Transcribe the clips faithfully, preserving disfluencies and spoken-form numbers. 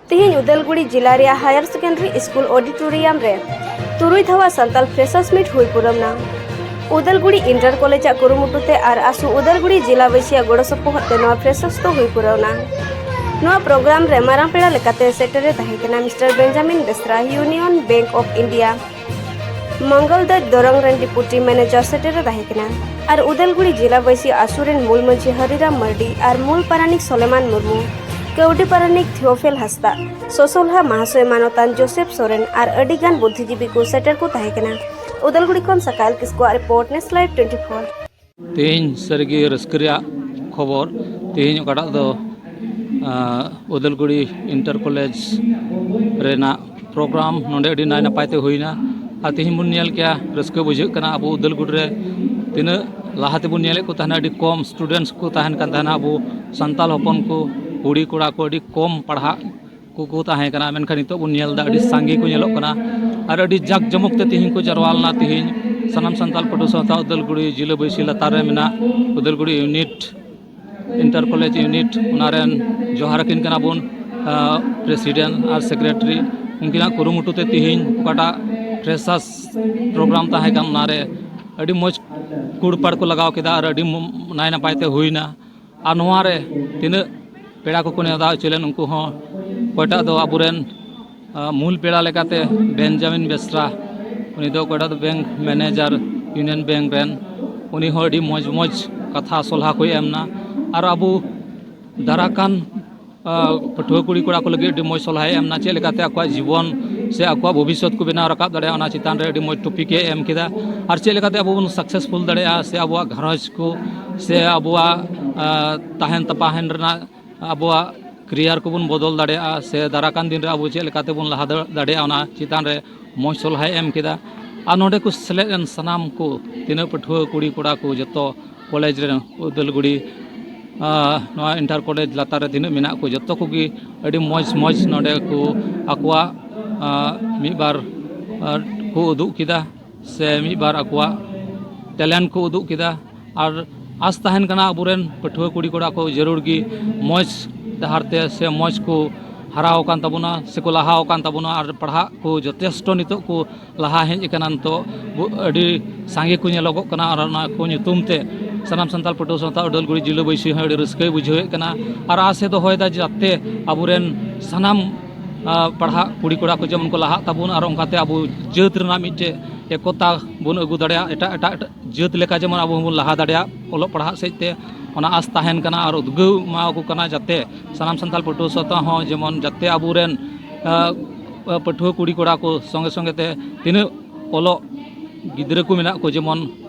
ᱛᱮᱦᱮᱧ ᱩᱫᱟᱞᱜᱩᱲᱤ ᱡᱤᱞᱟ ᱨᱮᱭᱟᱜ ᱦᱟᱭᱟᱨ ᱥᱮᱠᱮᱱᱰᱟᱨᱤ ᱥᱠᱩᱞ ᱚᱰᱤᱴᱳᱨᱤᱭᱟᱢ ᱨᱮ ᱛᱩᱨᱩᱭ ᱫᱷᱟᱣᱟ ᱥᱟᱱᱛᱟᱞ ᱯᱷᱨᱮᱥᱟᱨᱥ ᱢᱤᱴ ᱦᱩᱭ ᱯᱩᱨᱟᱹᱣ ᱮᱱᱟ᱾ ᱩᱫᱟᱞᱜᱩᱲᱤ ᱤᱱᱴᱟᱨ ᱠᱚᱞᱮᱡᱽ ᱟᱜ ᱠᱩᱨᱩᱢᱩᱴᱩ ᱛᱮ ᱟᱨ ᱟᱥᱩ ᱩᱫᱟᱞᱜᱩᱲᱤ ᱡᱤᱞᱟ ᱵᱟᱹᱭᱥᱤᱭᱟᱜ ᱜᱚᱲᱚ ᱥᱚᱯᱚᱦᱚᱫ ᱛᱮ ᱱᱚᱣᱟ ᱯᱷᱨᱮᱥᱟᱨᱥ ᱫᱚ ᱦᱩᱭ ᱯᱩᱨᱟᱹᱣ ᱮᱱᱟ᱾ ᱱᱚᱣᱟ ᱯᱨᱳᱜᱨᱟᱢ ᱨᱮ ᱢᱟᱨᱟᱝ ᱯᱮᱲᱟ ᱞᱮᱠᱟᱛᱮ ᱥᱮᱴᱮᱨ ᱮ ᱛᱟᱦᱮᱸ ᱠᱟᱱᱟ mister Benjamin Besra, union bank of India ᱢᱚᱝᱜᱚᱞ ᱫᱟᱡ ᱫᱚᱨᱚᱝ ᱨᱮᱱ ᱰᱤᱯᱩᱴᱤ ᱢᱮᱱᱮᱡᱟᱨ ᱥᱮᱴᱮᱨ ᱮ ᱛᱟᱦᱮᱸ ᱠᱟᱱᱟ ᱟᱨ ᱩᱫᱟᱞᱜᱩᱲᱤ ᱡᱤᱞᱟ ᱵᱟᱹᱭᱥᱤ ᱟᱥᱩ ᱨᱮᱱ ᱢᱩᱞ ᱢᱟᱹᱡᱷᱤ ᱦᱟᱨᱤᱨᱟᱢ ᱢᱟᱨᱰᱤ ᱟᱨ ᱢᱩᱞ ᱯᱟᱨᱟᱱᱤᱠ ᱥᱚᱞᱮᱢᱟᱱ ᱢᱩᱨᱢᱩ, ᱠᱟᱹᱣᱰᱤ ᱯᱟᱨᱟᱱᱤᱠ ᱛᱷᱤᱭᱳᱯᱷᱤᱞ ᱦᱟᱸᱥᱫᱟ, ᱥᱚᱥᱚᱞᱦᱟ ᱢᱟᱦᱟᱥᱚᱭ ᱢᱟᱱᱚᱛᱟᱱ ᱡᱳᱥᱮᱯ ᱥᱚᱨᱮᱱ ᱟᱨ ᱟᱹᱰᱤ ᱜᱟᱱ ᱵᱩᱫᱽᱫᱷᱤᱡᱤᱵᱤ ᱠᱚ ᱥᱮᱴᱮᱨ ᱠᱚ ᱛᱟᱦᱮᱸ ᱠᱟᱱᱟ᱾ ᱩᱫᱟᱞᱜᱩᱲᱤ ᱠᱷᱚᱱ ᱥᱟᱠᱟᱭᱞ ᱠᱤᱥᱠᱩᱣᱟᱜ ᱨᱤᱯᱳᱨᱴ, ᱱᱮᱥ ᱞᱟᱭᱤᱵᱷ ᱴᱩᱭᱮᱱᱴᱤ ᱯᱷᱳᱨ᱾ ᱛᱮᱦᱮᱧ ᱥᱟᱹᱨᱤᱜᱮ ᱨᱟᱹᱥᱠᱟᱹ ᱨᱮᱭᱟᱜ ᱠᱷᱚᱵᱚᱨ᱾ ᱛᱮᱦᱮᱧ ᱚᱠᱟᱴᱟᱜ ᱫᱚ, ᱟᱸ, ᱩᱫᱟᱞᱜᱩᱲᱤ ᱤᱱᱴᱟᱨ ᱠᱚᱞᱮᱡᱽ ᱨᱮᱱᱟᱜ ᱯᱨᱳᱜᱨᱟᱢ ᱱᱚᱰᱮ ᱟᱹᱰᱤ ᱱᱟᱭ ᱱᱟᱯᱟᱭ ᱛᱮ ᱦᱩᱭᱱᱟ᱾ ᱟᱨ ᱛᱮᱦᱮᱧ ᱵᱚᱱ ᱧᱮᱞ ᱠᱮᱭᱟ, ᱨᱟᱹᱥᱠᱟᱹ ᱵᱩᱡᱷᱟᱹᱜ ᱠᱟᱱᱟ᱾ ᱟᱵᱚ ᱩᱫᱟᱞᱜᱩᱲᱤ ᱨᱮ ᱛᱤᱱᱟᱹᱜ ᱞᱟᱦᱟ ᱛᱮᱵᱚᱱ ᱧᱮᱞᱮᱫ ᱠᱚ ᱛᱟᱦᱮᱱᱟ, ᱟᱹᱰᱤ ᱠᱚᱢ ᱥᱴᱩᱰᱮᱱᱴᱥ ᱠᱚ ᱛᱟᱦᱮᱱ ᱠᱟᱱ ᱛᱟᱦᱮᱱᱟ, ᱟᱵᱚ ᱥᱟᱱᱛᱟᱲ ᱦᱚᱯᱚᱱ ᱠᱚ, ᱠᱩᱲᱤ ᱠᱚᱲᱟ ᱠᱚ ᱟᱹᱰᱤ ᱠᱚᱢ ᱯᱟᱲᱦᱟᱜ ᱠᱚᱠᱚ ᱛᱟᱦᱮᱸ ᱠᱟᱱᱟ, ᱢᱮᱱᱠᱷᱟᱱ ᱱᱤᱛᱚᱜ ᱵᱚᱱ ᱧᱮᱞ ᱮᱫᱟ ᱟᱹᱰᱤ ᱥᱟᱸᱜᱮ ᱠᱚ ᱧᱮᱞᱚᱜ ᱠᱟᱱᱟ᱾ ᱟᱨ ᱟᱹᱰᱤ ᱡᱟᱠ ᱡᱚᱢᱚᱠ ᱛᱮ ᱛᱮᱦᱮᱧ ᱠᱚ ᱡᱟᱨᱣᱟ ᱞᱮᱱᱟ᱾ ᱛᱮᱦᱮᱧ ᱥᱟᱱᱟᱢ ᱥᱟᱱᱛᱟᱲ ᱯᱟᱹᱴᱷᱩᱣᱟᱹ ᱥᱟᱶᱛᱟ ᱩᱫᱟᱞᱜᱩᱲᱤ ᱡᱤᱞᱟᱹ ᱵᱟᱹᱭᱥᱤ ᱞᱟᱛᱟᱨ ᱨᱮ ᱢᱮᱱᱟᱜ Udalguri unit, inter college unit, ᱚᱱᱟ ᱨᱮᱱ ᱡᱚᱦᱟᱨ ᱟᱹᱠᱤᱱ ᱠᱟᱱᱟ ᱵᱚᱱ, ᱟᱸ, ᱯᱨᱮᱥᱤᱰᱮᱱᱴ ᱟᱨ ᱥᱮᱠᱨᱮᱴᱟᱨᱤ᱾ ᱩᱱᱠᱤᱱᱟᱜ ᱠᱩᱨᱩᱢᱩᱴᱩ ᱛᱮ ᱛᱮᱦᱮᱧ ᱚᱠᱟᱴᱟᱜ ᱯᱷᱨᱮᱥᱟᱨᱥ ᱯᱨᱳᱜᱨᱟᱢ ᱛᱟᱦᱮᱸ ᱠᱟᱱ, ᱚᱱᱟᱨᱮ ᱟᱹᱰᱤ ᱢᱚᱡᱽ ᱠᱩᱲᱯᱟᱲ ᱠᱚ ᱞᱟᱜᱟᱣ ᱠᱮᱫᱟ ᱟᱨ ᱟᱹᱰᱤ ᱢᱚ-, ᱱᱟᱭ ᱱᱟᱯᱟᱭ ᱛᱮ ᱦᱩᱭᱱᱟ᱾ ᱟᱨ ᱱᱚᱣᱟ ᱨᱮ ᱛᱤᱱᱟᱹᱜ ᱯᱮᱲᱟ ᱠᱚᱠᱚ ᱱᱮᱣᱛᱟ ᱦᱚᱪᱚ ᱞᱮᱱ, ᱩᱱᱠᱩ ᱦᱚᱸ, ᱚᱠᱚᱭᱴᱟᱜ ᱫᱚ ᱟᱵᱚᱨᱮᱱ, ᱟᱸ, ᱢᱩᱞ ᱯᱮᱲᱟ ᱞᱮᱠᱟᱛᱮ ᱵᱮᱱᱡᱟᱢᱤᱱ ᱵᱮᱥᱨᱟ, ᱩᱱᱤ ᱫᱚ ᱚᱠᱚᱭᱴᱟᱜ ᱫᱚ ᱵᱮᱝᱠ ᱢᱮᱱᱮᱡᱟᱨ, ᱤᱭᱩᱱᱤᱭᱚᱱ ᱵᱮᱝᱠ ᱨᱮᱱ, ᱩᱱᱤ ᱦᱚᱸ ᱟᱹᱰᱤ ᱢᱚᱡᱽ ᱢᱚᱡᱽ ᱠᱟᱛᱷᱟ ᱥᱚᱞᱦᱟ ᱠᱚᱭ ᱮᱢ ᱮᱱᱟ᱾ ᱟᱨ ᱟᱵᱚ ᱫᱟᱨᱟᱠᱟᱱ, ᱟᱸ, ᱯᱟᱹᱴᱷᱩᱣᱟᱹ ᱠᱩᱲᱤ ᱠᱚᱲᱟ ᱠᱚ ᱞᱟᱹᱜᱤᱫ ᱟᱹᱰᱤ ᱢᱚᱡᱽ ᱥᱚᱞᱦᱟᱭ ᱮᱢ ᱮᱱᱟ, ᱪᱮᱫ ᱞᱮᱠᱟᱛᱮ ᱟᱠᱚᱣᱟᱜ ᱡᱤᱵᱚᱱ ᱥᱮ ᱟᱠᱚᱣᱟᱜ ᱵᱷᱚᱵᱤᱥᱥᱚᱛ ᱠᱚ ᱵᱮᱱᱟᱣ ᱨᱟᱠᱟᱵ ᱫᱟᱲᱮᱭᱟᱜᱼᱟ, ᱚᱱᱟ ᱪᱮᱛᱟᱱ ᱨᱮ ᱟᱹᱰᱤ ᱢᱚᱡᱽ ᱴᱚᱯᱤᱠ ᱮ ᱮᱢ ᱠᱮᱫᱟ᱾ ᱟᱨ ᱪᱮᱫ ᱞᱮᱠᱟᱛᱮ ᱟᱵᱚ ᱵᱚᱱ ᱥᱟᱠᱥᱮᱥᱯᱷᱩᱞ ᱫᱟᱲᱮᱭᱟᱜᱼᱟ ᱥᱮ ᱟᱵᱚᱣᱟᱜ ᱜᱷᱟᱨᱚᱸᱡᱽ ᱠᱚ ᱥᱮ ᱟᱵᱚᱣᱟᱜ, ᱟᱸ, ᱛᱟᱦᱮᱱ ᱛᱟᱯᱟᱦᱮᱱ ᱨᱮᱱᱟᱜ ᱟᱵᱚᱣᱟᱜ ᱠᱮᱨᱤᱭᱟᱨ ᱠᱚᱵᱚᱱ ᱵᱚᱫᱚᱞ ᱫᱟᱲᱮᱭᱟᱜᱼᱟ ᱥᱮ ᱫᱟᱨᱟᱠᱟᱱ ᱫᱤᱱ ᱨᱮ ᱟᱵᱚ ᱪᱮᱫ ᱞᱮᱠᱟ ᱛᱮᱵᱚᱱ ᱞᱟᱦᱟ ᱫᱟᱲᱮᱭᱟᱜᱼᱟ, ᱚᱱᱟ ᱪᱮᱛᱟᱱ ᱨᱮ ᱢᱚᱡᱽ ᱥᱚᱞᱦᱟᱭ ᱮᱢ ᱠᱮᱫᱟ᱾ ᱟᱨ ᱱᱚᱰᱮ ᱠᱚ ᱥᱮᱞᱮᱫ ᱮᱱ ᱥᱟᱱᱟᱢ ᱠᱚ, ᱛᱤᱱᱟᱹᱜ ᱯᱟᱹᱴᱷᱩᱣᱟᱹ ᱠᱩᱲᱤ ᱠᱚᱲᱟ ᱠᱚ, ᱡᱚᱛᱚ ᱠᱚᱞᱮᱡᱽ ᱨᱮᱱ ᱩᱫᱟᱞᱜᱩᱲᱤ, ᱟᱸ, ᱱᱚᱣᱟ ᱤᱱᱴᱟᱨ ᱠᱚᱞᱮᱡᱽ ᱞᱟᱛᱟᱨ ᱨᱮ ᱛᱤᱱᱟᱹᱜ ᱢᱮᱱᱟᱜ ᱠᱚ, ᱡᱚᱛᱚ ᱠᱚᱜᱮ ᱟᱹᱰᱤ ᱢᱚᱡᱽ ᱢᱚᱡᱽ ᱱᱚᱰᱮ ᱠᱚ ᱟᱠᱚᱣᱟᱜ, ᱟᱸ, ᱢᱤᱫ ᱵᱟᱨ, ᱟᱸ, ᱠᱚ ᱩᱫᱩᱜ ᱠᱮᱫᱟ ᱥᱮ ᱢᱤᱫ ᱵᱟᱨ ᱟᱠᱚᱣᱟᱜ ᱴᱮᱞᱮᱱᱴ ᱠᱚ ᱩᱫᱩᱜ ᱠᱮᱫᱟ᱾ ᱟᱨ ᱟᱥ ᱛᱟᱦᱮᱱ ᱠᱟᱱᱟ ᱟᱵᱚᱨᱮᱱ ᱯᱟᱹᱴᱷᱩᱣᱟᱹ ᱠᱩᱲᱤ ᱠᱚᱲᱟ ᱠᱚ ᱡᱟᱹᱨᱩᱲ ᱜᱮ ᱢᱚᱡᱽ ᱰᱟᱦᱟᱨ ᱛᱮ ᱥᱮ ᱢᱚᱡᱽ ᱠᱚ ᱦᱟᱨᱟ ᱟᱠᱟᱱ ᱛᱟᱵᱚᱱᱟ ᱥᱮᱠᱚ ᱞᱟᱦᱟ ᱟᱠᱟᱱ ᱛᱟᱵᱚᱱᱟ ᱟᱨ ᱯᱟᱲᱦᱟᱜ ᱠᱚ ᱡᱚᱛᱷᱮᱥᱴᱚ ᱱᱤᱛᱚᱜ ᱠᱚ ᱞᱟᱦᱟ ᱦᱮᱡ ᱟᱠᱟᱱᱟ᱾ ᱱᱤᱛᱚᱜ ᱵᱚ- ᱟᱹᱰᱤ ᱥᱟᱸᱜᱮ ᱠᱚ ᱧᱮᱞᱚᱜᱚᱜ ᱠᱟᱱᱟ ᱟᱨ ᱚᱱᱟ ᱠᱚ ᱧᱩᱛᱩᱢ ᱛᱮ ᱥᱟᱱᱟᱢ ᱥᱟᱱᱛᱟᱲ ᱯᱟᱹᱴᱷᱩᱣᱟᱹ ᱥᱟᱶᱛᱟ ᱩᱰᱟᱹᱞᱜᱩᱲᱤ ᱡᱤᱞᱟᱹ ᱵᱟᱹᱭᱥᱤ ᱦᱚᱸ ᱟᱹᱰᱤ ᱨᱟᱹᱥᱠᱟᱹᱭ ᱵᱩᱡᱷᱟᱹᱣᱮᱫ ᱠᱟᱱᱟ᱾ ᱟᱨ ᱟᱥ ᱮ ᱫᱚᱦᱚᱭᱮᱫᱟ ᱡᱟᱛᱮ ᱟᱵᱚᱨᱮᱱ ᱥᱟᱱᱟᱢ ᱟᱨ ᱯᱟᱲᱦᱟᱜ ᱠᱩᱲᱤ ᱠᱚᱲᱟ ᱠᱚ ᱡᱮᱢᱚᱱ ᱠᱚ ᱞᱟᱦᱟᱜ ᱛᱟᱵᱚᱱ ᱟᱨ ᱚᱱᱠᱟᱛᱮ ᱟᱵᱚ ᱡᱟᱹᱛ ᱨᱮᱱᱟᱜ ᱢᱤᱫᱴᱮᱡ ᱮᱠᱚᱛᱟ ᱵᱚᱱ ᱟᱹᱜᱩ ᱫᱟᱲᱮᱭᱟᱜ, ᱮᱴᱟᱜ ᱮᱴᱟᱜ ᱡᱟᱹᱛ ᱞᱮᱠᱟ ᱡᱮᱢᱚᱱ ᱟᱵᱚ ᱦᱚᱸᱵᱚᱱ ᱞᱟᱦᱟ ᱫᱟᱲᱮᱭᱟᱜ ᱚᱞᱚᱜ ᱯᱟᱲᱦᱟᱜ ᱥᱮᱫ ᱛᱮ, ᱚᱱᱟ ᱟᱥ ᱛᱟᱦᱮᱱ ᱠᱟᱱᱟ᱾ ᱟᱨ ᱩᱫᱽᱜᱟᱹᱣ ᱮᱢᱟᱣᱟᱠᱚ ᱠᱟᱱᱟ ᱡᱟᱛᱮ ᱥᱟᱱᱟᱢ ᱥᱟᱱᱛᱟᱲ ᱯᱟᱹᱴᱷᱩᱣᱟᱹ ᱥᱟᱶᱛᱟ ᱦᱚᱸ ᱡᱮᱢᱚᱱ ᱡᱟᱛᱮ ᱟᱵᱚᱨᱮᱱ ᱟᱨ ᱯᱟᱹᱴᱷᱩᱣᱟᱹ ᱠᱩᱲᱤ ᱠᱚᱲᱟ ᱠᱚ ᱥᱚᱸᱜᱮ ᱥᱚᱸᱜᱮ ᱛᱮ ᱛᱤᱱᱟᱹᱜ ᱚᱞᱚᱜ ᱜᱤᱫᱽᱨᱟᱹ ᱠᱚ ᱢᱮᱱᱟᱜ ᱠᱚ, ᱡᱮᱢᱚᱱ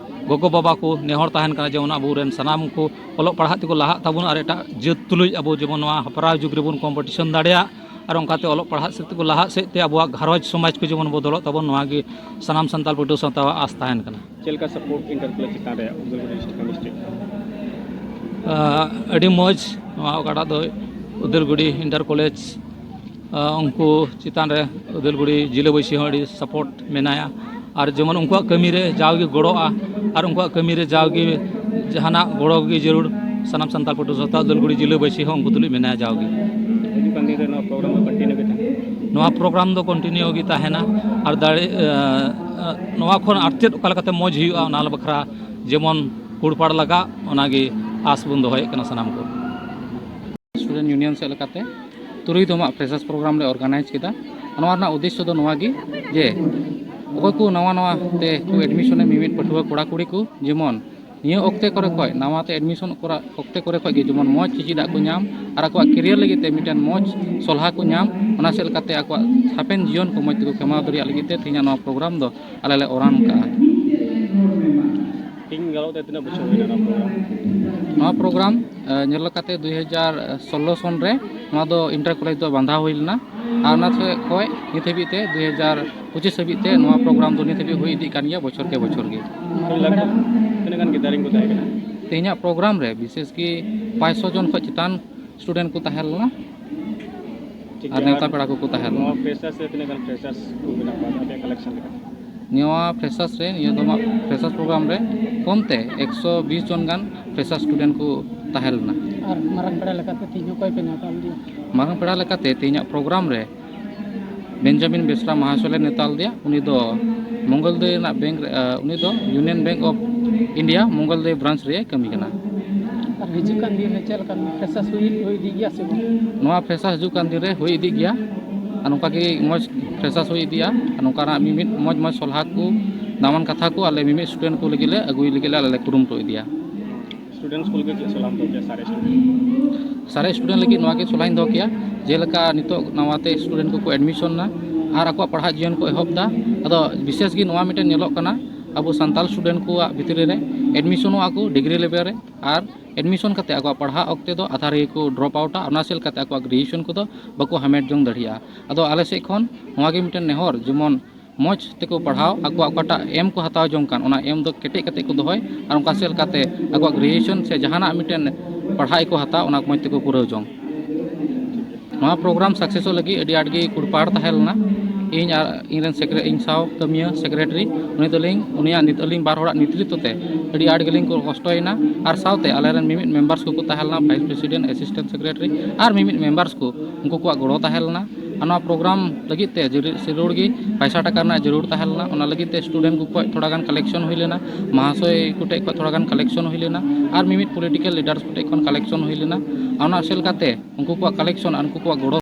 ᱜᱚᱜᱚ ᱵᱟᱵᱟ ᱠᱚ ᱱᱮᱦᱚᱨ ᱛᱟᱦᱮᱱ ᱠᱟᱱᱟ ᱡᱮᱢᱚᱱ ᱟᱵᱚᱨᱮᱱ ᱥᱟᱱᱟᱢ ᱠᱚ ᱚᱞᱚᱜ ᱯᱟᱲᱦᱟᱜ ᱛᱮᱠᱚ ᱞᱟᱦᱟᱜ ᱛᱟᱵᱚᱱ ᱟᱨ ᱮᱴᱟᱜ ᱡᱟᱹᱛ ᱛᱩᱞᱩᱡ ᱟᱵᱚ ᱡᱮᱢᱚᱱ ᱱᱚᱣᱟ ᱦᱮᱯᱨᱟᱣ ᱡᱩᱜᱽ ᱨᱮᱵᱚᱱ ᱠᱚᱢᱯᱤᱴᱤᱥᱚᱱ ᱫᱟᱲᱮᱭᱟᱜ ᱟᱨ ᱚᱱᱠᱟᱛᱮ ᱚᱞᱚᱜ ᱯᱟᱲᱦᱟᱜ ᱥᱮᱫ ᱛᱮᱠᱚ ᱞᱟᱦᱟᱜ ᱥᱮᱫ ᱛᱮ ᱟᱵᱚᱣᱟᱜ ᱜᱷᱟᱨᱚᱸᱡᱽ ᱥᱚᱢᱟᱡᱽ ᱠᱚ ᱡᱮᱢᱚᱱ ᱵᱚᱫᱚᱞᱚᱜ ᱛᱟᱵᱚᱱ, ᱱᱚᱣᱟ ᱜᱮ ᱥᱟᱱᱟᱢ ᱥᱟᱱᱛᱟᱲ ᱯᱟᱹᱴᱷᱩᱣᱟᱹ ᱥᱟᱶᱛᱟᱣᱟᱜ ᱟᱥ ᱛᱟᱦᱮᱱ ᱠᱟᱱᱟ᱾ ᱪᱮᱫ ᱞᱮᱠᱟ ᱥᱟᱯᱳᱨᱴ ᱤᱱᱴᱟᱨ ᱠᱚᱞᱮᱡᱽ ᱪᱮᱛᱟᱱ ᱨᱮ ᱩᱫᱟᱞᱜᱩᱲᱤ ᱰᱤᱥᱴᱨᱤᱠᱴ ᱠᱷᱚᱱ ᱰᱤᱥᱴᱨᱤᱠᱴ? ᱟᱹᱰᱤ ᱢᱚᱡᱽ᱾ ᱱᱚᱣᱟ ᱚᱠᱟᱴᱟᱜ ᱫᱚ ᱩᱫᱟᱞᱜᱩᱲᱤ ᱤᱱᱴᱟᱨ ᱠᱚᱞᱮᱡᱽ ᱟᱨ ᱩᱱᱠᱩ ᱪᱮᱛᱟᱱ ᱨᱮ ᱩᱫᱟᱞᱜᱩᱲᱤ ᱡᱤᱞᱟᱹ ᱵᱟᱹᱭᱥᱤ ᱦᱚᱸ ᱟᱹᱰᱤ ᱥᱟᱯᱳᱨᱴ ᱢᱮᱱᱟᱭᱟ᱾ ᱟᱨ ᱡᱮᱢᱚᱱ ᱩᱱᱠᱩᱣᱟᱜ ᱠᱟᱹᱢᱤ ᱨᱮ ᱡᱟᱣᱜᱮ ᱜᱚᱲᱚᱜᱼᱟ ᱟᱨ ᱩᱱᱠᱩᱣᱟᱜ ᱠᱟᱹᱢᱤ ᱨᱮ ᱡᱟᱣᱜᱮ ᱡᱟᱦᱟᱱᱟᱜ ᱜᱚᱲᱚ ᱜᱮ ᱡᱟᱹᱨᱩᱲ᱾ ᱥᱟᱱᱟᱢ ᱥᱟᱱᱛᱟᱲ ᱯᱟᱹᱴᱷᱩᱣᱟᱹ ᱥᱟᱶᱛᱟ ᱩᱫᱟᱞᱜᱩᱲᱤ ᱡᱤᱞᱟᱹ ᱵᱟᱹᱭᱥᱤ ᱦᱚᱸ ᱩᱱᱠᱩ ᱛᱩᱞᱩᱡ ᱢᱮᱱᱟᱭᱟ ᱡᱟᱣᱜᱮ᱾ ᱦᱤᱡᱩᱜ ᱠᱟᱱ ᱫᱤᱱ ᱨᱮ ᱱᱚᱣᱟ ᱯᱨᱳᱜᱨᱟᱢ ᱫᱚ ᱠᱚᱱᱴᱤᱱᱤᱭᱩ ᱜᱮ ᱛᱟᱦᱮᱱᱟ? ᱱᱚᱣᱟ ᱯᱨᱳᱜᱨᱟᱢ ᱫᱚ ᱠᱚᱱᱴᱤᱱᱤᱭᱩ ᱜᱮ ᱛᱟᱦᱮᱱᱟ ᱟᱨ ᱫᱟᱲᱮ, ᱟᱨ, ᱟᱨ, ᱱᱚᱣᱟ ᱠᱷᱚᱱ ᱟᱨ ᱪᱮᱫ ᱚᱠᱟ ᱞᱮᱠᱟᱛᱮ ᱢᱚᱡᱽ ᱦᱩᱭᱩᱜᱼᱟ, ᱚᱱᱟ ᱵᱟᱠᱷᱨᱟ ᱡᱮᱢᱚᱱ ᱠᱩᱲᱯᱟᱲ ᱞᱟᱜᱟᱜ, ᱚᱱᱟᱜᱮ ᱟᱥ ᱵᱚᱱ ᱫᱚᱦᱚᱭᱮᱫ ᱠᱟᱱᱟ ᱥᱟᱱᱟᱢ ᱠᱚ᱾ ᱥᱴᱩᱰᱮᱱᱴ ᱤᱭᱩᱱᱤᱭᱚᱱ ᱥᱮᱫ ᱞᱮᱠᱟᱛᱮ ᱛᱩᱨᱩᱭ ᱫᱚᱢᱟᱜ ᱯᱷᱨᱮᱥᱟᱨᱥ ᱯᱨᱳᱜᱨᱟᱢ ᱞᱮ ᱚᱨᱜᱟᱱᱟᱭᱤᱡᱽ ᱠᱮᱫᱟ᱾ ᱱᱚᱣᱟ ᱨᱮᱱᱟᱜ ᱩᱫᱽᱫᱮᱥᱥᱚ ᱫᱚ ᱱᱚᱣᱟ ᱜᱮ ᱡᱮ ᱚᱠᱚᱭ ᱠᱚ ᱱᱟᱣᱟ ᱱᱟᱣᱟ ᱛᱮ ᱠᱚ ᱮᱰᱢᱤᱥᱚᱱᱮᱫ ᱢᱤᱢᱤᱫ ᱯᱟᱹᱴᱷᱩᱣᱟᱹ ᱠᱚᱲᱟ ᱠᱩᱲᱤ ᱠᱚ ᱡᱮᱢᱚᱱ ᱱᱤᱭᱟᱹ ᱚᱠᱛᱮ ᱠᱚᱨᱮ ᱠᱷᱚᱡ ᱱᱟᱣᱟ ᱛᱮ ᱮᱰᱢᱤᱥᱚᱱ ᱠᱚᱨᱟ ᱚᱠᱛᱮ ᱠᱚᱨᱮ ᱠᱷᱚᱡ ᱜᱮ ᱡᱮᱢᱚᱱ ᱢᱚᱡᱽ ᱪᱮᱪᱮᱫᱟᱜ ᱠᱚ ᱧᱟᱢ ᱟᱨ ᱟᱠᱚᱣᱟᱜ ᱠᱮᱨᱤᱭᱟᱨ ᱞᱟᱹᱜᱤᱫ ᱛᱮ ᱢᱤᱫᱴᱮᱱ ᱢᱚᱡᱽ ᱥᱚᱞᱦᱟ ᱠᱚ ᱧᱟᱢ, ᱚᱱᱟ ᱥᱮᱫ ᱞᱮᱠᱟᱛᱮ ᱟᱠᱚᱣᱟᱜ ᱦᱟᱯᱮᱱ ᱡᱤᱭᱚᱱ ᱠᱚ ᱢᱚᱡᱽ ᱛᱮᱠᱚ ᱠᱷᱮᱢᱟᱣ ᱫᱟᱲᱮᱭᱟᱜ ᱞᱟᱹᱜᱤᱫ ᱛᱮ ᱛᱮᱦᱮᱧᱟᱜ ᱱᱚᱣᱟ ᱯᱨᱳᱜᱨᱟᱢ ᱫᱚ ᱟᱞᱮ ᱞᱮ ᱚᱨᱟᱱ ᱠᱟᱜᱼᱟ᱾ ᱛᱮᱦᱮᱧ ᱜᱟᱞᱚᱪ ᱛᱮ ᱛᱤᱱᱟᱹᱜ ᱵᱚᱪᱷᱚᱨ ᱦᱩᱭᱱᱟ ᱱᱚᱣᱟ ᱯᱨᱳᱜᱨᱟᱢ? ᱱᱚᱣᱟ ᱯᱨᱳᱜᱨᱟᱢ ᱟᱨ, ᱧᱮᱞ ᱞᱮᱠᱟᱛᱮ ᱫᱩᱭ ᱦᱟᱡᱟᱨ ᱥᱳᱞᱞᱳ ᱥᱚᱱ ᱨᱮ ᱱᱚᱣᱟ ᱫᱚ ᱤᱱᱴᱟᱨ ᱠᱚᱞᱮᱡᱽ ᱫᱚ ᱵᱟᱸᱫᱷᱟᱣ ᱦᱩᱭ ᱞᱮᱱᱟ᱾ ᱟᱨ ᱚᱱᱟ ᱴᱷᱮᱡ ᱠᱷᱚᱡ ᱱᱤᱛ ᱦᱟᱹᱵᱤᱡ ᱛᱮ ᱫᱩᱭ ᱦᱟᱡᱟᱨ ᱯᱚᱸᱪᱤᱥ ᱦᱟᱹᱵᱤᱡ ᱛᱮ ᱱᱚᱣᱟ ᱯᱨᱳᱜᱨᱟᱢ ᱫᱚ ᱱᱤᱛ ᱦᱟᱹᱵᱤᱡ ᱦᱩᱭ ᱤᱫᱤᱜ ᱠᱟᱱ ᱜᱮᱭᱟ ᱵᱚᱪᱷᱚᱨ ᱠᱮ ᱵᱚᱪᱷᱚᱨ ᱜᱮ᱾ ᱛᱤᱱ ᱞᱟᱠᱷ, ᱛᱤᱱᱟᱹᱜ ᱜᱟᱱ ᱜᱤᱫᱟᱹᱨᱤᱧ ᱠᱚ ᱛᱟᱦᱮᱸ ᱠᱟᱱᱟ? ᱛᱮᱦᱮᱧᱟᱜ ᱯᱨᱳᱜᱨᱟᱢ ᱨᱮ ᱵᱤᱥᱮᱥ ᱠᱤ ᱯᱟᱸᱪᱥᱚ ᱡᱚᱱ ᱠᱷᱚᱡ ᱪᱮᱛᱟᱱ ᱥᱴᱩᱰᱮᱱᱴ ᱠᱚ ᱛᱟᱦᱮᱸ ᱞᱮᱱᱟ᱾ ᱴᱷᱤᱠ ᱟᱨ ᱜᱮᱭᱟ᱾ ᱱᱮᱣᱛᱟ ᱯᱮᱲᱟ ᱠᱚᱠᱚ ᱛᱟᱦᱮᱸ ᱞᱮᱱᱟ᱾ ᱱᱚᱣᱟ ᱯᱷᱨᱮᱥᱟᱨᱥ ᱨᱮ ᱛᱤᱱᱟᱹᱜ ᱜᱟᱱ ᱯᱷᱨᱮᱥᱟᱨᱥ ᱠᱚ ᱢᱮᱱᱟᱜ ᱠᱚᱣᱟ ᱟᱯᱮᱭᱟᱜ ᱠᱟᱞᱮᱠᱥᱚᱱ ᱞᱮᱠᱟᱛᱮ? ᱱᱚᱣᱟ ᱯᱷᱨᱮᱥᱟᱨᱥ ᱨᱮ, ᱱᱤᱭᱟᱹ ᱫᱚᱢᱟᱜ ᱯᱷᱨᱮᱥᱟᱨᱥ ᱯᱨᱳᱜᱨᱟᱢ ᱨᱮ ᱠᱚᱢᱛᱮ ᱮᱠᱥᱚ ᱵᱤᱥ ᱡᱚᱱ ᱜᱟᱱ ᱯᱷᱨᱮᱥᱟᱨᱥ ᱥᱴᱩᱰᱮᱱᱴ ᱠᱚ ᱛᱟᱦᱮᱸ ᱞᱮᱱᱟ᱾ ᱟᱨ ᱢᱟᱨᱟᱝ ᱯᱮᱲᱟ ᱞᱮᱠᱟᱛᱮ ᱛᱮᱦᱮᱧ ᱚᱠᱚᱭ ᱯᱮ ᱱᱮᱣᱛᱟ ᱞᱮᱫᱮᱭᱟ? ᱢᱟᱨᱟᱝ ᱯᱮᱲᱟ ᱞᱮᱠᱟᱛᱮ ᱛᱮᱦᱮᱧᱟᱜ ᱯᱨᱳᱜᱨᱟᱢ ᱨᱮ ᱵᱮᱧᱡᱟᱢᱤᱱ ᱵᱮᱥᱨᱟ ᱢᱟᱦᱟᱥᱚᱭ ᱞᱮ ᱱᱮᱣᱛᱟ ᱞᱮᱫᱮᱭᱟ᱾ ᱩᱱᱤ ᱫᱚ ᱢᱚᱝᱜᱚᱞ ᱫᱟᱹᱭ ᱨᱮᱱᱟᱜ ᱵᱮᱝᱠ ᱨᱮ, ᱟ, ᱩᱱᱤ ᱫᱚ Union Bank of India ᱢᱚᱝᱜᱚᱞ ᱫᱟᱹᱭ ᱵᱨᱟᱱᱪ ᱨᱮᱭ ᱠᱟᱹᱢᱤ ᱠᱟᱱᱟ᱾ ᱟᱨ ᱦᱤᱡᱩᱜ ᱠᱟᱱ ᱫᱤᱱ ᱨᱮ ᱪᱮᱫ ᱞᱮᱠᱟ ᱯᱷᱨᱮᱥᱟᱨᱥ ᱦᱩᱭ, ᱦᱩᱭ ᱤᱫᱤᱜ ᱜᱮᱭᱟ ᱥᱮ ᱵᱟᱝ? ᱱᱚᱣᱟ ᱯᱷᱨᱮᱥᱟᱨᱥ ᱦᱤᱡᱩᱜ ᱠᱟᱱ ᱫᱤᱱ ᱨᱮ ᱦᱩᱭ ᱤᱫᱤᱜ ᱜᱮᱭᱟ᱾ ᱟᱨ ᱱᱚᱝᱠᱟ ᱜᱮ ᱢᱚᱡᱽ ᱯᱷᱨᱮᱥᱟᱨᱥ ᱦᱩᱭ ᱤᱫᱤᱜᱼᱟ᱾ ᱟᱨ ᱱᱚᱝᱠᱟᱱᱟᱜ ᱢᱤᱢᱤᱫ ᱢᱚᱡᱽ ᱢᱚᱡᱽ ᱥᱚᱞᱦᱟ ᱠᱚ, ᱫᱟᱢᱟᱱ ᱠᱟᱛᱷᱟ ᱠᱚ ᱟᱞᱮ ᱢᱤᱢᱤᱫ ᱥᱴᱩᱰᱮᱱᱴ ᱠᱚ ᱞᱟᱹᱜᱤᱫ ᱞᱮ ᱟᱹᱜᱩᱭ ᱞᱟᱹᱜᱤᱫ ᱞᱮ, ᱟᱞᱮ ᱞᱮ ᱠᱩᱨᱩᱢᱩᱴᱩ ᱤᱫᱤᱭᱟ᱾ ᱥᱴᱩᱰᱮᱱᱴᱥ ᱠᱚ ᱞᱟᱹᱜᱤᱫ ᱪᱮᱫ ᱥᱚᱞᱦᱟᱢ ᱫᱚᱦᱚ ᱠᱮᱭᱟ ᱥᱟᱨᱮ ᱥᱴᱩᱰᱮᱱᱴ? ᱥᱟᱨᱮ ᱥᱴᱩᱰᱮᱱᱴ ᱞᱟᱹᱜᱤᱫ ᱱᱚᱣᱟ ᱜᱮ ᱥᱚᱞᱦᱟᱧ ᱫᱚᱦᱚ ᱠᱮᱭᱟ, ᱡᱮᱞᱮᱠᱟ ᱱᱤᱛᱚᱜ ᱱᱟᱣᱟᱛᱮ ᱥᱴᱩᱰᱮᱱᱴ ᱠᱚᱠᱚ ᱮᱰᱢᱤᱥᱚᱱ ᱮᱱᱟ ᱟᱨ ᱟᱠᱚᱣᱟᱜ ᱯᱟᱲᱦᱟᱜ ᱡᱤᱭᱚᱱ ᱠᱚ ᱮᱦᱚᱵ ᱮᱫᱟ᱾ ᱟᱫᱚ ᱵᱤᱥᱮᱥ ᱜᱮ ᱱᱚᱣᱟ ᱢᱤᱫᱴᱮᱱ ᱧᱮᱞᱚᱜ ᱠᱟᱱᱟ, ᱟᱵᱚ ᱥᱟᱱᱛᱟᱲ ᱥᱴᱩᱰᱮᱱᱴ ᱠᱚᱣᱟᱜ ᱵᱷᱤᱛᱨᱤ ᱨᱮ ᱮᱰᱢᱤᱥᱚᱱᱚᱜᱼᱟ ᱠᱚ ᱰᱤᱜᱽᱨᱤ ᱞᱮᱵᱮᱞ ᱨᱮ, ᱟᱨ ᱮᱰᱢᱤᱥᱚᱱ ᱠᱟᱛᱮ ᱟᱠᱚᱣᱟᱜ ᱯᱟᱲᱦᱟᱜ ᱚᱠᱛᱮ ᱫᱚ ᱟᱫᱷᱟ ᱨᱮᱜᱮ ᱠᱚ ᱰᱨᱚᱯ ᱟᱣᱩᱴᱟ, ᱚᱱᱟ ᱥᱮᱫ ᱠᱟᱛᱮ ᱟᱠᱚᱣᱟᱜ ᱜᱨᱮᱡᱩᱭᱮᱥᱚᱱ ᱠᱚᱫᱚ ᱵᱟᱠᱚ ᱦᱟᱢᱮᱴ ᱡᱚᱝ ᱫᱟᱲᱮᱭᱟᱜᱼᱟ᱾ ᱟᱫᱚ ᱟᱞᱮ ᱥᱮᱫ ᱠᱷᱚᱱ ᱱᱚᱣᱟ ᱜᱮ ᱢᱤᱫᱴᱮᱱ ᱱᱮᱦᱚᱨ, ᱡᱮᱢᱚᱱ ᱢᱚᱡᱽ ᱛᱮᱠᱚ ᱯᱟᱲᱦᱟᱣ, ᱟᱠᱚᱣᱟᱜ ᱚᱠᱟᱴᱟᱜ ᱮᱢ ᱠᱚ ᱦᱟᱛᱟᱣ ᱡᱚᱝ ᱠᱟᱱ, ᱚᱱᱟ ᱮᱢ ᱫᱚ ᱠᱮᱴᱮᱡ ᱠᱟᱛᱮ ᱠᱚ ᱫᱚᱦᱚᱭ, ᱟᱨ ᱚᱱᱠᱟ ᱥᱮᱫ ᱞᱮᱠᱟᱛᱮ ᱟᱠᱚᱣᱟᱜ ᱜᱨᱮᱡᱩᱭᱮᱥᱚᱱ ᱥᱮ ᱡᱟᱦᱟᱱᱟᱜ ᱢᱤᱫᱴᱮᱱ ᱯᱟᱲᱦᱟᱜ ᱜᱮᱠᱚ ᱦᱟᱛᱟᱣ, ᱚᱱᱟ ᱢᱚᱡᱽ ᱛᱮᱠᱚ ᱯᱩᱨᱟᱹᱣ ᱡᱚᱝ᱾ ᱱᱚᱣᱟ ᱯᱨᱳᱜᱨᱟᱢ ᱥᱟᱠᱥᱮᱥᱚᱜ ᱞᱟᱹᱜᱤᱫ ᱟᱹᱰᱤ ᱟᱸᱴ ᱜᱮ ᱠᱩᱲᱯᱟᱲ ᱛᱟᱦᱮᱸ ᱞᱮᱱᱟ᱾ ᱤᱧ ᱟᱨ ᱤᱧ ᱨᱮᱱ ᱥᱮᱠᱨᱮ-, ᱤᱧ ᱥᱟᱶ ᱠᱟᱹᱢᱤᱭᱟᱹ ᱥᱮᱠᱨᱮᱴᱟᱨᱤ, ᱩᱱᱤ ᱫᱚᱞᱤᱧ, ᱩᱱᱤᱭᱟᱜ ᱱᱤᱛ-, ᱟᱹᱞᱤᱧ ᱵᱟᱨ ᱦᱚᱲᱟᱜ ᱱᱮᱛᱨᱤᱛᱵᱚ ᱛᱮ ᱟᱹᱰᱤ ᱟᱸᱴ ᱜᱮᱞᱤᱧ ᱠᱚᱥᱴᱚᱭᱮᱱᱟ᱾ ᱟᱨ ᱥᱟᱶᱛᱮ ᱟᱞᱮ ᱨᱮᱱ ᱢᱤᱢᱤᱫ ᱢᱮᱢᱵᱟᱨᱥ ᱠᱚᱠᱚ ᱛᱟᱦᱮᱸ ᱞᱮᱱᱟ, ᱵᱷᱟᱭᱤᱥ ᱯᱨᱮᱥᱤᱰᱮᱱᱴ, ᱮᱥᱤᱥᱴᱮᱱᱴ ᱥᱮᱠᱨᱮᱴᱟᱨᱤ ᱟᱨ ᱢᱤᱢᱤᱫ ᱢᱮᱢᱵᱟᱨᱥ ᱠᱚ, ᱩᱱᱠᱩ ᱠᱚᱣᱟᱜ ᱜᱚᱲᱚ ᱛᱟᱦᱮᱸ ᱞᱮᱱᱟ᱾ ᱟᱨ ᱱᱚᱣᱟ ᱯᱨᱳᱜᱨᱟᱢ ᱞᱟᱹᱜᱤᱫ ᱛᱮ ᱡᱟᱹᱨᱩ-, ᱡᱟᱹᱨᱩᱲ ᱜᱮ ᱯᱟᱭᱥᱟ ᱴᱟᱠᱟ ᱨᱮᱱᱟᱜ ᱡᱟᱹᱨᱩᱲ ᱛᱟᱦᱮᱸ ᱞᱮᱱᱟ᱾ ᱚᱱᱟ ᱞᱟᱹᱜᱤᱫ ᱛᱮ ᱥᱴᱩᱰᱮᱱᱴ ᱠᱚ ᱠᱷᱚᱱ ᱛᱷᱚᱲᱟ ᱜᱟᱱ ᱠᱟᱞᱮᱠᱥᱚᱱ ᱦᱩᱭ ᱞᱮᱱᱟ, ᱢᱟᱦᱟᱥᱚᱭ ᱠᱚ ᱴᱷᱮᱱ ᱠᱷᱚᱱ ᱛᱷᱚᱲᱟ ᱜᱟᱱ ᱠᱟᱞᱮᱠᱥᱚᱱ ᱦᱩᱭ ᱞᱮᱱᱟ, ᱟᱨ ᱢᱤᱢᱤᱫ ᱯᱚᱞᱤᱴᱤᱠᱮᱞ ᱞᱤᱰᱟᱨᱥ ᱠᱚ ᱴᱷᱮᱱ ᱠᱷᱚᱱ ᱠᱟᱞᱮᱠᱥᱚᱱ ᱦᱩᱭ ᱞᱮᱱᱟ᱾ ᱟᱨ ᱚᱱᱟ ᱥᱮᱫ ᱞᱮᱠᱟᱛᱮ ᱩᱱᱠᱩ ᱠᱚᱣᱟᱜ ᱠᱟᱞᱮᱠᱥᱚᱱ ᱟᱨ ᱩᱱᱠᱩ ᱠᱚᱣᱟᱜ ᱜᱚᱲᱚ